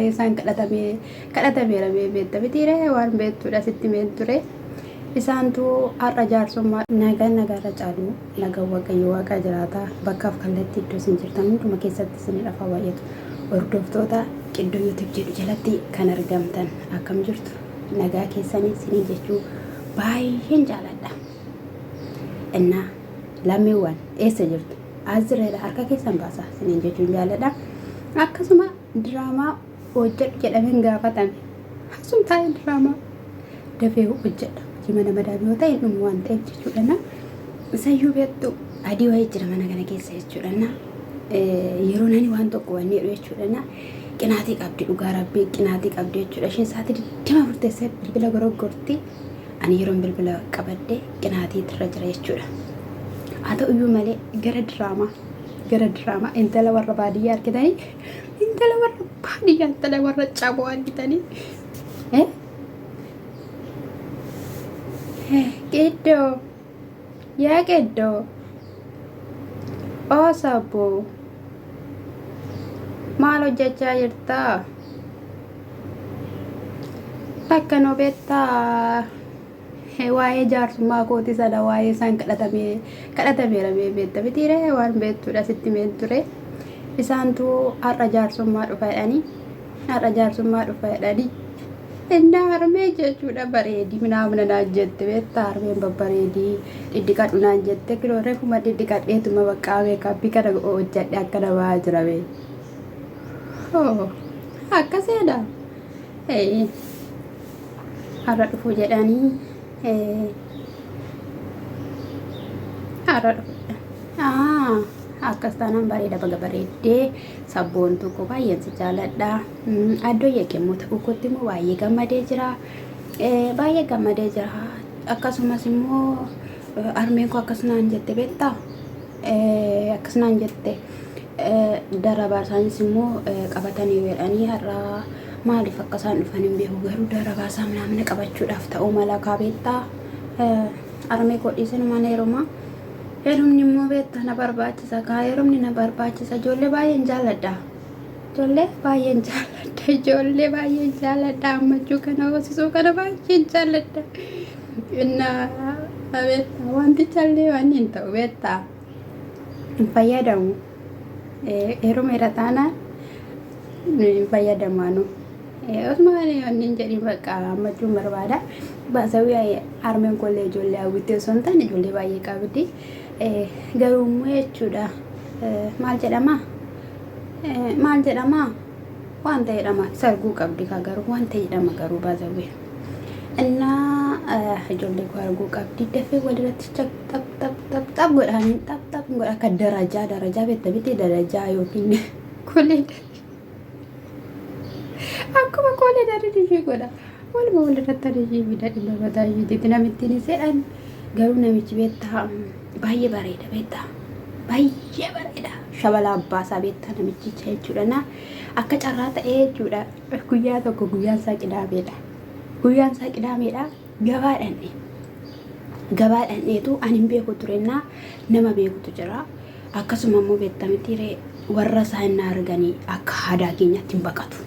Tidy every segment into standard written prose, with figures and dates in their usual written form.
waa'ee isaan kadhatamee kadhatameera mee beekta mitiiree waan beektuudha sitti meen ture. Isaantu har'a jaarsummaa nagaan nagaarra caalu nagaan waaqayyo waaqa jiraata bakkaaf kallattii iddoo isin jirtan hunduma keessatti isin dhafa baay'atu hordoftoota qiddoo YouTube jedhu jalatti kan argamtan akkam jirtu nagaa keessanii isinii jechuu baay'een jaaladha. Innaa lammiiwwan eessa jirtu as jireedha harka keessan baasaa isiniin jechuun jaaladha. Akkasuma diraamaa hojjedhu jedhameen gaafatame. Asum taa'ee diraamaa dafee hojjedha. Hojii mana madaamii yoo ta'e hin dhumu waan ta'eef jechuudha. Na isayyuu beektu adii wayii jira mana kana keessa jechuudha. Na yeroo nani waan tokko wanni jedhu jechuudha. Na qinaatii qabdi dhugaa rabbii qinaatii qabdi jechuudha. Isheen sa'aatii 24 teessee bilbila goroggorti. Ani yeroon bilbila qabadhe qinaatii irra jira jechuudha. Haa ta'u iyyuu malee gara diraamaa gara diraamaa intala warra baadiyyaa argitanii intala warra baadiyyaa intala warra caboo argitanii eh? Qeeddoo yaa qeeddoo oo sabboo maal hojjechaa jirtaa? Takka nu beektaa waa'ee jaarsummaa kooti sana waa'ee isaan kadhatamee kadhatameera mee beekta mitiiree waan beektuudha sitti meen ture. Isaantu har'a jaarsummaa dhufa jedhanii har'a jaarsummaa dhufa jedhanii innaa harmee jechuudha bareedii minaamna naan jette beektaa harmeen babbareedii dhidhiqadhu naan jette kiloo reefuma dhidhiqadheetuma baqqaa meekaappii kana hojjedhe akkana ba'aa jira bee. Oh, akkaseedha. Ee, har'a dhufu jedhanii ee, har'a dhufu jedhan. Ah, akkas taanaan bareeda baga bareeddee sabboontuu koo baay'een si jaaladha. Addoo yeekee immoo ta'uu kootti immoo baay'ee gammadee jira. Baay'ee gammadee jira. Akkasumas immoo harmeen koo akkas naan jette beektaa? Akkas naan jette darabaa isaanis immoo qabatanii jedhanii har'a maaliif akka isaan dhufan hin beeku garuu darabaa isaa minaamina qabachuudhaaf ta'uu mala kaa beektaa? Harmee koo dhiisenumaan heerumaa. Heerumni immoo beektaa na barbaachisa kaa heerumni na barbaachisa ijoollee baay'een jaalladha. Ijoollee baay'een jaalladha ijoollee baay'een jaalladha ammachuu kana hoosisuu kana baay'een jaalladha. Innaa beektaa wantichallee waan hin ta'u beektaa hin fayyadamu. Heerumeera taanaan hin fayyadamu anu. Osuma wanni hin jedhin bakka hammachuun barbaada. Baasawii harmeen koollee ijoollee hawwitti osoo hin taane ijoollee baay'ee qabdi. Garuu immoo jechuudha maal jedhama? Maal jedhama? Waan ta'e jedhama. Isa arguu qabdi kaa garuu waan ta'e jedhama garuu baasawii. Innaa ijoollee koo arguu qabdi. Dafee walirratti chap xap xap xap xap godhanii xap xap godha akka darajaa darajaa beekta miti darajaa yookiin kolee Akkuma koolee daadhiin ishee godha. Waluma walirratti ani ishee fida dhimma mataa isheetitti namittiin se'an garuu namichi beektaa baay'ee bareeda beektaa baay'ee bareeda shabala abbaasaa beektaa namichicha jechuudha na akka carraa ta'ee jechuudha guyyaa tokko guyyaan isaa qidaameedha guyyaan isaa qidaameedha gabaa dhanne gabaa dhanneetu ani hin beeku turennaa nama beekutu jira Akkasuma immoo beekta miti ree warra isaa inni arganii akka aadaa keenyaatti hin baqatu.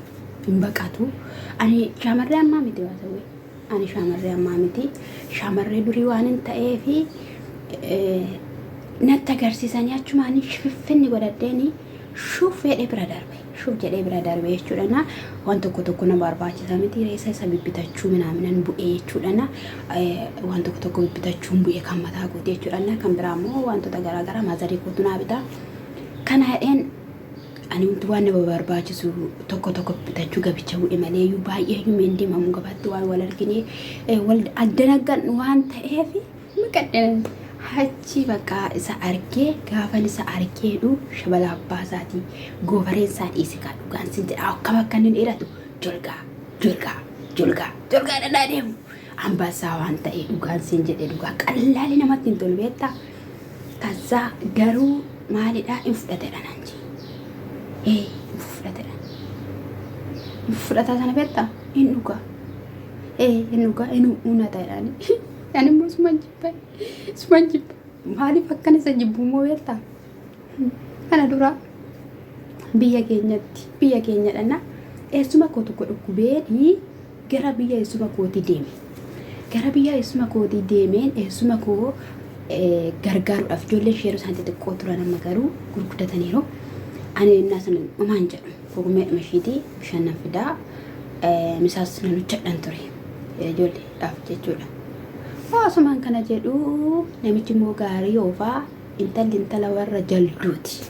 Hin baqatu. Ani shaamarree ammaa miti waa ta'e. Ani shaamarree ammaa miti. Shaamarree durii waan hin ta'eefi natti agarsiisanii achumaan shiffinni godhadheeni shuuf jedhee bira darbe. Shuuf jedhee bira darbe jechuudha. Na waan tokko tokko na barbaachisa miti reessa isa bibbitachuu minaaminan bu'ee jechuudha. Na waan tokko tokko bibbitachuun bu'ee kan mataa kooti jechuudha. Na kan biraa immoo wantoota garaa garaa maazarii kootu naa bita. Kana jedheen ani wanti waan nama barbaachisu tokko tokko bitachuu gabicha bu'e malee iyyuu baay'ee iyyuu hin deemamu gabaatti waan wal argine wal addanaggan waan ta'eef Maqadhe achi bakka isa argee gaafan isa argeedhu shabala abbaa isaatii goofareen isaa dhiise kaa dhugaan sin jedha akkam akka inni dheeratu jolgaa jolgaa jolgaa jolgaa dhadhaa deemu ambassaa waan ta'e dhugaan sin jedhe dhugaa qallaalii namatti hin tolu beektaa kazaa garuu maalidha hin fudhatedha naan jee ee hin fudhatedha hin fudhataa sana beektaa hin dhugaa ee hin dhugaa hin unata jedhaani Ani immoo suman jibba. Suman jibba. Maaliif akkan isa jibbu immoo beektaa? Kana dura biyya keenyatti biyya keenya dhanna. Eessuma koo tokko dhukkubeen gara biyya eessuma kootii deeme. Gara biyya eessuma kootii deemeen eessuma koo gargaaruudhaaf ijoolleen ishee yeroo isaan xixiqqoo turan amma garuu gurguddataniiru. Ani innaa sana homaan jedhu gurmeedhuma ishiitii bishaan nan fidaa misaas nan hojjedhan ture ijoolleedhaaf jechuudha. Asumaan kana jedhu namichi immoo gaarii oofaa intalli intala warra jalduuti.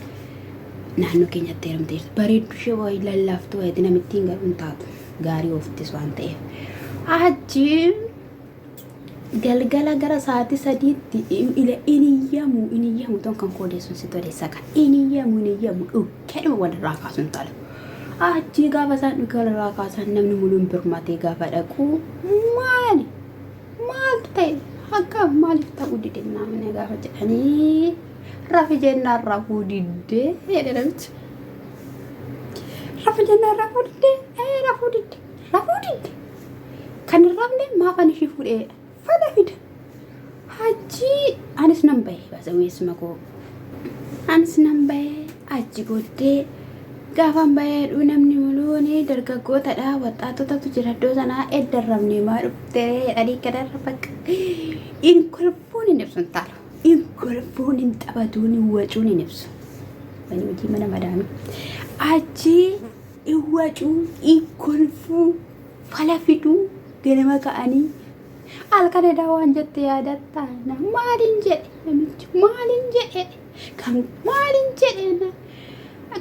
Naannoo keenyatti heerumte jirti. Bareeddu ishee wayii lallaaftuu wayiiti namittiin garuu hin taatu. Gaarii ooftis waan ta'eef. Achi galgala gara sa'aatii 3tti ila iniyyamu iniyyamu ton kan koodeessuun si toleessa kan iniyyamu iniyyamu dhukkeedhuma walirraa kaasuun tala. Achi gaafa isaan dhukkee walirraa kaasan namni muluun birmatee gaafa dhaqu maali maaltu ta'e akka maaliif ta'uu dide namni gaafa jedhanii rafi jennaan rafuu diddee jedhe namichi. Rafi jennaan rafuu diddee ee rafuu didde rafuu didde kan hin rafne maafan ishii fuudhee fala fida. Hajji anis nan bahe basaweessuma koo anis nan bahe achi booddee gaafan bahee dhu namni muluun dargaggootadha waxxaatotatu jira iddoo sanaa edda hin rafne maa dhuftee jedhanii kanarra bakka in kolfuun hin ibsu intaala in kolfuun hin taphatuun hin wacuun hin ibsu wani hojii mana madaamii achi in wacuu in kolfuu fala fiduu ganama ka'anii halkan edaa waan jette yaadatta maaliin jedhe namichi maaliin jedhe kan maaliin jedhe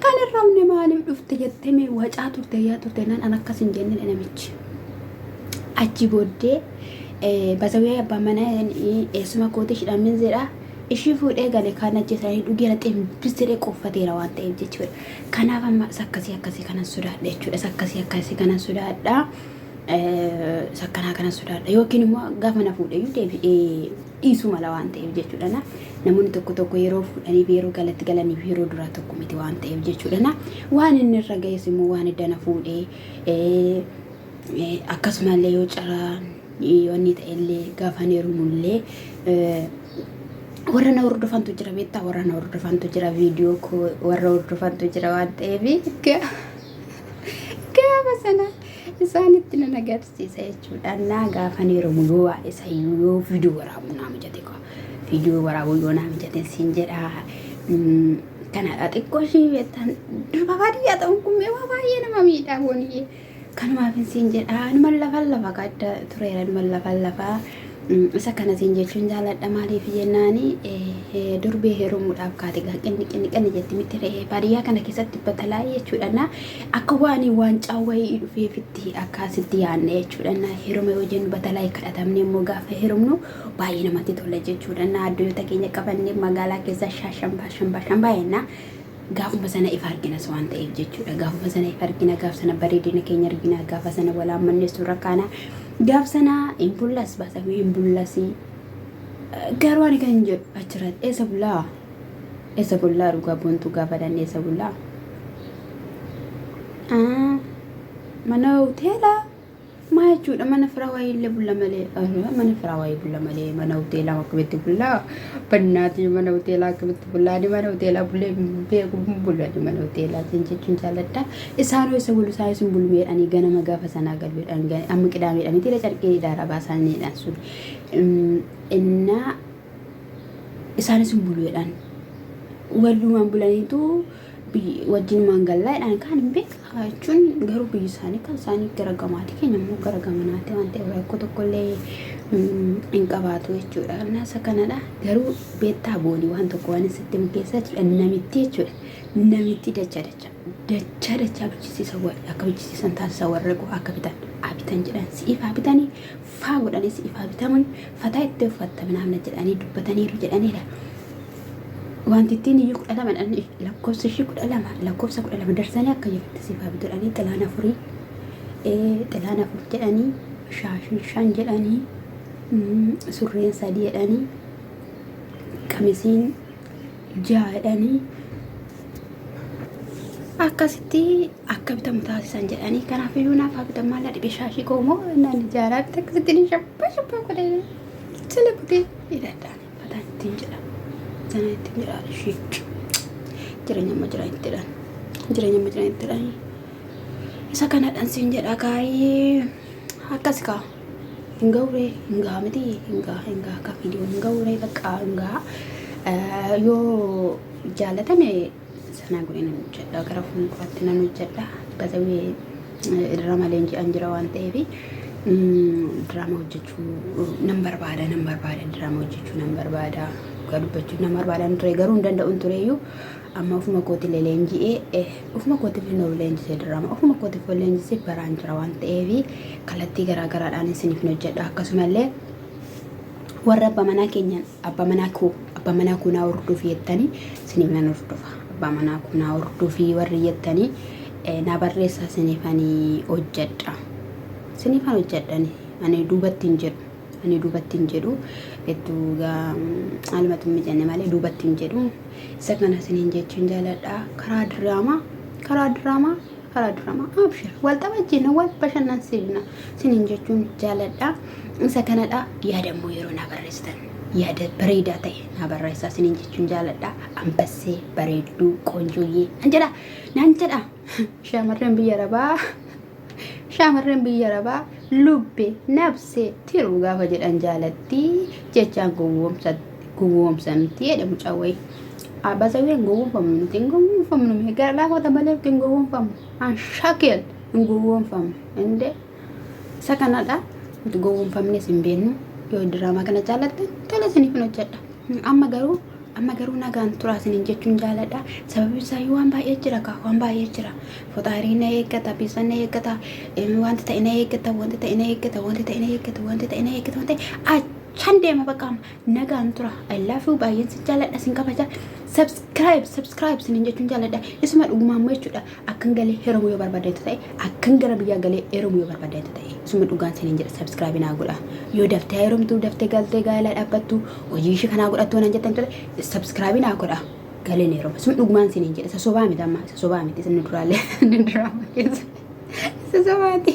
kan hin rafne maaliif dhufte jettee mee wacaa turte yaa turte naan an akkas hin jenne namichi. Achi booddee basawee abbaan manaa eessuma kootii shidhammin jedha. Ishii fuudhee gale kaan ajjeesanii dhugeera ximbis jedhee qoffateera waan ta'eef jechuudha. Kanaaf amma isa akkasii akkasii kanan sodaadha jechuudha. Isa akkasii akkasii kanan sodaadha. Isa akkanaa kanan sodaadha. Yookiin immoo gaafa na fuudheyyuu deebi'ee dhiisuu mala waan ta'eef jechuudha. Namoonni tokko tokko yeroo fuudhaniif yeroo galatti galaniif yeroo duraa tokko miti waan ta'eef jechuudha. Waan inni irra ga'es immoo waan edda na fuudhee akkasumallee yoo caraan wanni ta'ellee gaafa heerumullee warra na hordofantu jira beektaa warra na hordofantu jira viidiyoo koo warra hordofantu jira waan ta'eef gaafa sana isaanitti nan agarsiisa jechuudha. Naa gaafa heerumu yoo waa isa yoo viidiyoo waraabu naa mijate koo viidiyoo waraabuu yoo naa mijate siin jedha. Kanadha xiqqoo ishii beektan durba baadiyyaa ta'uun kun mee waa baay'ee nama miidhaa booniyyee. Kanumaaf siin jedha numa lafa lafa gadda tureera numa lafa lafa isa kana siin jechuun jaaladha maaliif jennaani durbee heerumuudhaaf kaate gaa qinni qinni qinni jetti miti re'ee baadiyyaa kana keessatti batalaa jechuudha na akka waan waancaa wayii dhufeefitti akkasitti yaadne jechuudha na heeruma yoo jennu batalaa kadhatamne immoo gaafa heerumnu baay'ee namatti tola jechuudha na addunyoota keenya qabanne magaalaa keessa shaashambaa shambaa shambaa jenna gaafuma sana ifa arginas waan ta'eef jechuudha. Gaafuma sana ifa argina, gaaf sana bareedina keenya argina, gaafa sana walaan mannee suura kaana, gaaf sana hin bullas baasame hin bullasi. Garuu ani kan jedhu achirratti eessa bullaa? Eessa bullaa dhugaa boontuu gaafa dhanne eessa bullaa? Mana hoteelaa. Maa jechuudha mana firaa wayii illee bulla malee mana firaa wayii bulla malee mana hoteelaa akkamitti bullaa bannaatii mana hoteelaa akkamitti bullaa ani mana hoteelaa bullee hin beeku hin bulu ani mana hoteelaa sin jechuun jaalladha isaanoo isa bulu isaan isin bulu meedhanii ganama gaafa sanaa galuudhaan amma qidaameedha miti carqii daaraa baasaaniidhaan sun innaa isaanis hin bulu jedhan walumaan bulaniitu wajjinumaan gallaa jedhan kaan hin beeka jechuun garuu biyyi isaanii kan isaanii gara gamaati keenya immoo gara gamanaati waan ta'eef rakkoo tokkollee hin qabaatu jechuudha. Kanaaf isa kanadha garuu beektaa boonii waan tokko waan sitti himu keessa jechuudha namitti jechuudha namitti dachaa dachaa dachaa dachaa bichisiisa akka bichisiisan taasisa warra akka bitan haa bitan jedhan si'iif haa bitanii faa godhanii si'iif haa bitaman fataa itti uffatta minaamna jedhanii dubbataniiru jedhaniidha. Wantittiin iyyuu 12 dha lakkoofsa ishii 12 lakkoofsa 12 darsanii akka jirutti siif haa bitu jedhanii xilaan afurii xilaan afur jedhanii shaashiin shan jedhanii surreen sadii jedhanii qamisiin ja'a jedhanii akkasitti akka bitamu taasisan jedhanii kanaaf iyyuu naaf haa bitamu maal na dhibe shaashii koo moo naan ijaaraa bita akkasitti ni shabbaa shabbaa godhee jala kutee hidhadhaan fataan ittiin jedha sana ittiin jedha ishii jireenya amma jiran itti jedhan jireenya amma jiran itti jedhanii. Isa kanadhan siin jedha kaayee akkas kaa. Hin ga'uree hin ga'a miti hin ga'a hin ga'a akka viidiyoon hin ga'uree bakka hin ga'a. Yoo jaallatame sanaa godhee nan hojjedha gara fuulduraatti nan hojjedha. Bazawee diraama leenji'an jira waan ta'eef diraama hojjechuu nan barbaada nan barbaada diraama hojjechuu nan barbaada. Dhugaa dubbachuu nan barbaada ture garuu hin danda'u tureyyuu. Amma ofuma kootillee leenji'ee ofuma kootiif hin oolu leenjisee diraama ofuma kootiif ol leenjisee baraan jira waan ta'eef kallattii garaa garaadhaan isiniif hin hojjedha. Akkasumallee warra abbaa manaa keenyaan abbaa manaa koo abbaa manaa koo naa hordofi jettanii isiniif nan hordofa. Abbaa manaa koo naa hordofi warri jettanii naa barreessaa isiniif ani hojjedha. Isiniif an hojjedhani ani duubatti hin jedhu. Ani duubatti hin jedhu. Hedduu gaa haalumatu hin mijanne malee duubatti hin jedhu. Isa kana isiniin jechuun jaaladha. Karaa diraamaa, karaa diraamaa, karaa diraamaa. Abshir wal taphachiifna, wal bashannansiifna isiniin jechuun jaaladha. Isa kanadha yaada immoo yeroo naa barreessitan yaada bareedaa ta'e naa barreessaa isiniin jechuun jaaladha. Ambassee bareedduu qoonjooyyee nan jedha nan jedha. Shamarreen biyya arabaa Shamarreen biyya arabaa lubbe nabsee tiruu gaafa jedhan jaalatti jechaan gowwoomsamti jedhe mucaan wayii. Abasawee hin gowwoomfamnu nuti hin gowwoomfamnu mee gara laafota malee nuti hin gowwoomfamnu. Anshakel hin gowwoomfamnu indee isa kanadha nuti gowwoomfamnes hin beeknu yoo diraamaa kana jaallattan tola isiniif hin hojjedha. Amma garuu Amma garuu nagaan turaa isiniin jechuun jaaladha. Sababni isaa waan baay'ee jira kaa waan baay'ee jira. Foxaarii na eeggata, biisan na eeggata, wanti ta'e na eeggata, wanti ta'e na eeggata, wanti ta'e na eeggata, wanti ta'e na eeggata, wanti ta'e achan deema bakka amma nagaan tura. I love you baay'een sin jaaladha sin kabaja. Subscribe subscribe isiniin jechuun jaaladha. Isuma dhugumaa immoo jechuudha. Akkan galee heerumu yoo barbaadantu ta'e akkan gara biyyaa galee heerumu yoo barbaadantu ta'e isuma dhugaan siniin jedha subscribe naa godha. Yoo daftee heerumtu daftee galtee gaa'ela dhaabbattu hojii ishee kanaa godhattu nan jettan ta'e subscribe naa godha. Galeen heeruma. Isuma dhugumaan siniin jedha. Isa sobaa miti amma isa sobaa miti isin duraalee inni diraama keessa. Isa sobaati.